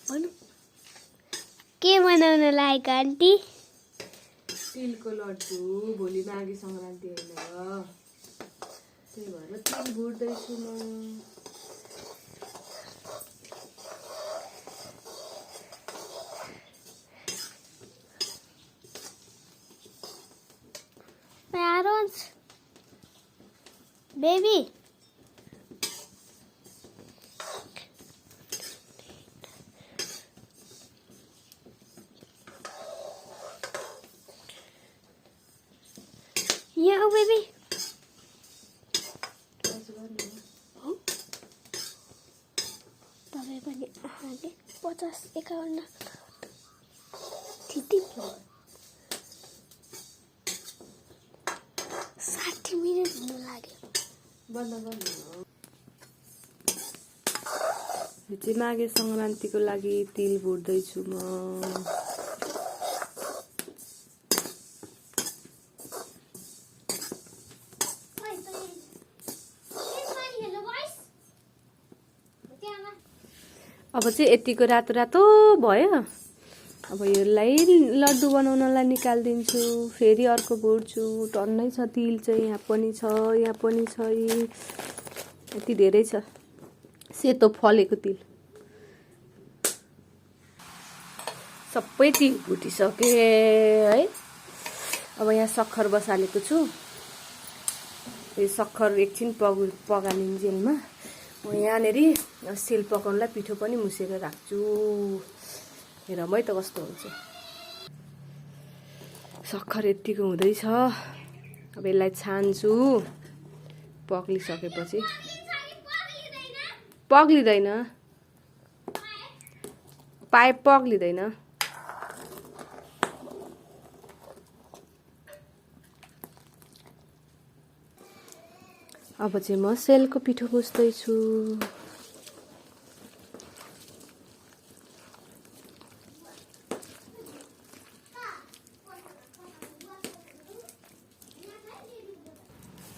भन्नु के बनाउन लागेको आन्टी? तिलको लड्डु। भोलि माघे संक्रान्ति होइन र, त्यही भएर तिल भुट्दैछु म। Parents, baby. Yeah, baby. तपाईँ पनि 50-51 60 मिनट हुन लाग्यो। बन्द गर्नु। यो चाहिँ माघे संक्रान्तिको लागि तिल भुट्दैछु म। अब चाहिँ यतिको रातो रातो भयो। अब यसलाई लड्डु बनाउनलाई निकालिदिन्छु। फेरि अर्को भुट्छु। टन्नै छ तिल चाहिँ, यहाँ पनि छ, यहाँ पनि छ, यति धेरै छ। सेतो फलेको तिल सबै तिल भुटिसके है। अब यहाँ सक्खर बसालेको छु। यो सक्खर एकछिन पगालिन्जेलमा म यहाँनेरि सेल पकाउनलाई पिठो पनि मुसेर राख्छु। हेर है त कस्तो हुन्छ। सक्खर यतिको हुँदैछ। अब यसलाई छान्छु। पग्लिसकेपछि पग्लिँदैन, पाइप पग्लिँदैन। अब चाहिँ म सेलको पिठो मुस्दैछु।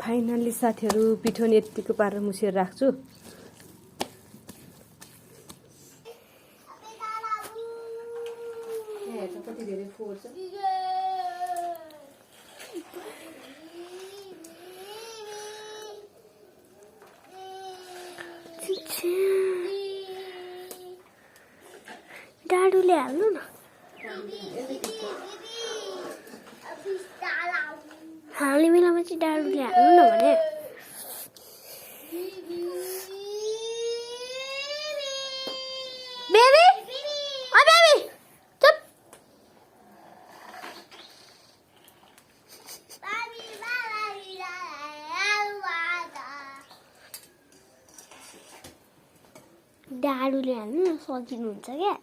फाइनली साथीहरू पिठो नि यतिको पारेर मुसेर राख्छु। कति धेरै फोहोर छ। डाडुले हाल्नु न। हाल्ने बेलामा चाहिँ डाडुले हाल्नु न भने। बेबी, ओ बेबी, चुप। डाडुले हाल्नु न, सजिलो हुन्छ क्या।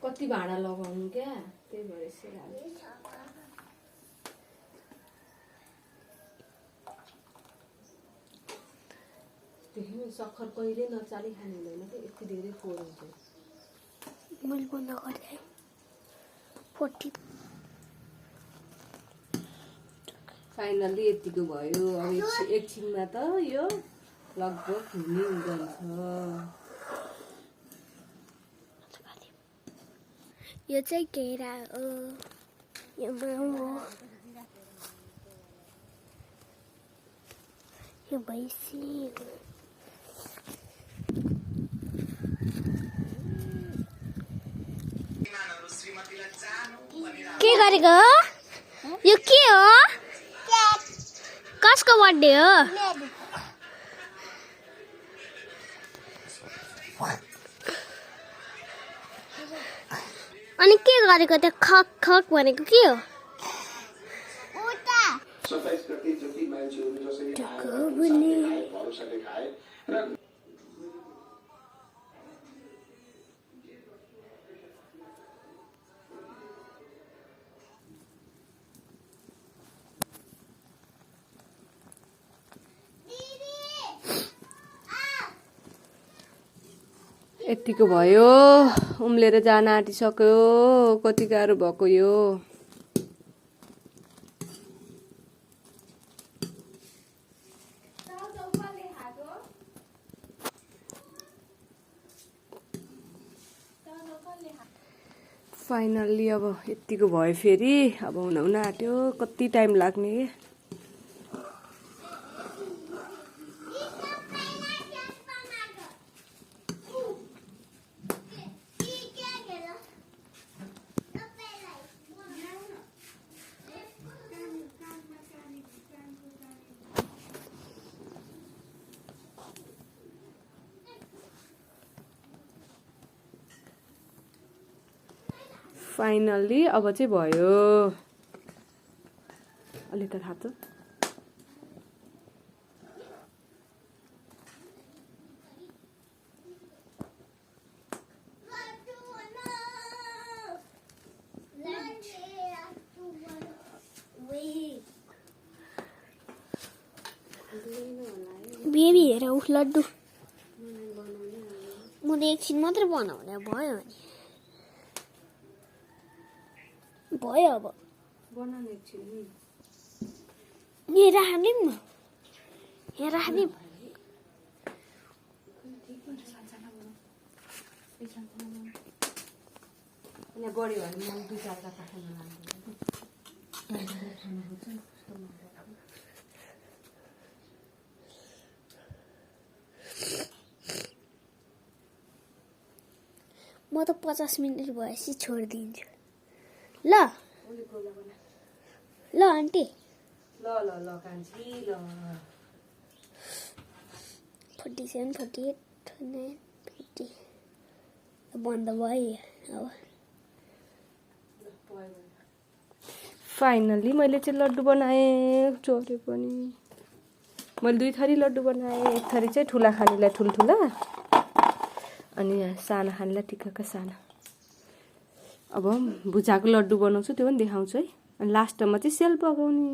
कति भाडा लगाउनु क्या, त्यही भएर यसरी हाल्नु। सक्खर कहिले नचाली खानु हुँदैन कि यति धेरै फोहोर हुन्छ। मैले बन्द गरेँ 40। फाइनली यतिको भयो। अब एकछिनमा त यो लगभग हुने जान्छ। यो चाहिँ केरा हो, यो माउ हो, यो भैँसी हो। के गरेको हो? यो के हो? कसको बर्थडे हो? अनि के गरेको त्यो खक खक भनेको के हो? यतिको भयो। उम्लेर जान आँटिसक्यो। कति गाह्रो भएको यो। फाइनल्ली अब यतिको भयो फेरि अब हुन आँट्यो कति टाइम लाग्ने के फाइनल्ली अब चाहिँ भयो अलि त थाहा बेबी हेर उस लड्डु म त एकछिन मात्रै बनाउने भयो नि भयो अब बनाउने एकछिन यहाँ राख्दिउँ न यहाँ राख्दिउँ बढी भयो भने दुई चारवटा पठाउन म त 50 मिनट भएपछि छोडिदिन्छु ल ल आन्टी ल ल ल कान्छी ल 47 48 49 50 बन्द भयो अब फाइनल्ली मैले चाहिँ लड्डु बनाएँ चोरे पनि मैले 2 थरी लड्डु बनाएँ एक थरी चाहिँ ठुला खानेलाई ठुल्ठुला अनि साना खानेलाई टिकाका साना अब भुजाको लड्डु बनाउँछु त्यो पनि देखाउँछु है अनि लास्टमा चाहिँ सेल पकाउने